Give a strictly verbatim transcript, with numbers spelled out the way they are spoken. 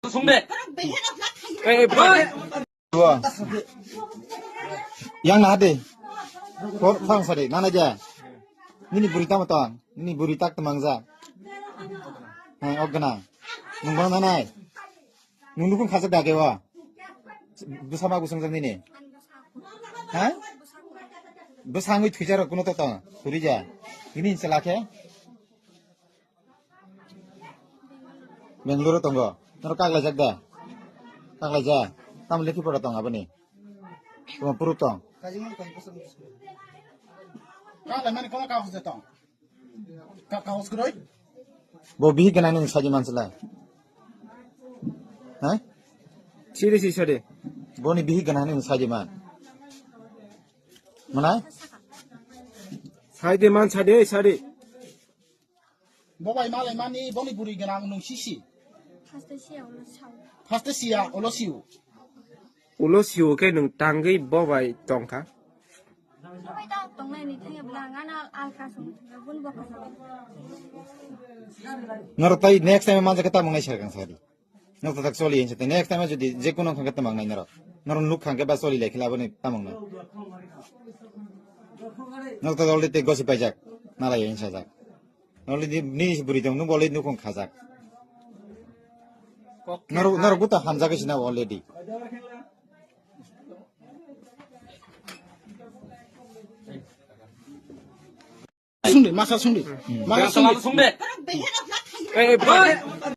Sungde. Eh, eh, Yang na hade. Kor phang sari, nana ja. Nini buri tamo tang, nini buri tak temang ja. Hai, ok gana. Nung bang nanai. Nung nukung khasa dage wa. Bwsa ma busung jang nini. Ha? Bwsa ngui thujar kuno to tang. Turi ja. Ini selake. Bangalore tongo. Noro kaglai jak da? Kaglai ja. Tamo lekhi pora tong aboni. Tamo puru tong. Kaglai mani kono kagus de tong. Ka kagus kroi. Bo bihi gana ni saji mansla. Ha? Siri si sade. Boni bihi gana ni saji man. Mana? Sade man sade sade. Bo bai malai mani boni buri gana nung sisi. First siya ulo sao. First siya ulo siu. Ulo siu ke nung tangwi bo bai tongkha. Bo bai ta tongnai ni thangya bla ngana alka sung bun bo kasa. Noro tai next time manjak tamo ngai serkang sadi. Nok tak soli hinsa te next time jodi je kuno khangke tamang nai noro. Noro nuk khangke ba soli lai khila boni tamang nai. Nok tak already te gosi paijak. Nalai hinsa jak. Already ni buri tong nuk already nukung khajak. Noro noro guta hamjak sina already. Sungdi, masa sungdi. Masa sungdi. Sungde. Eh, eh,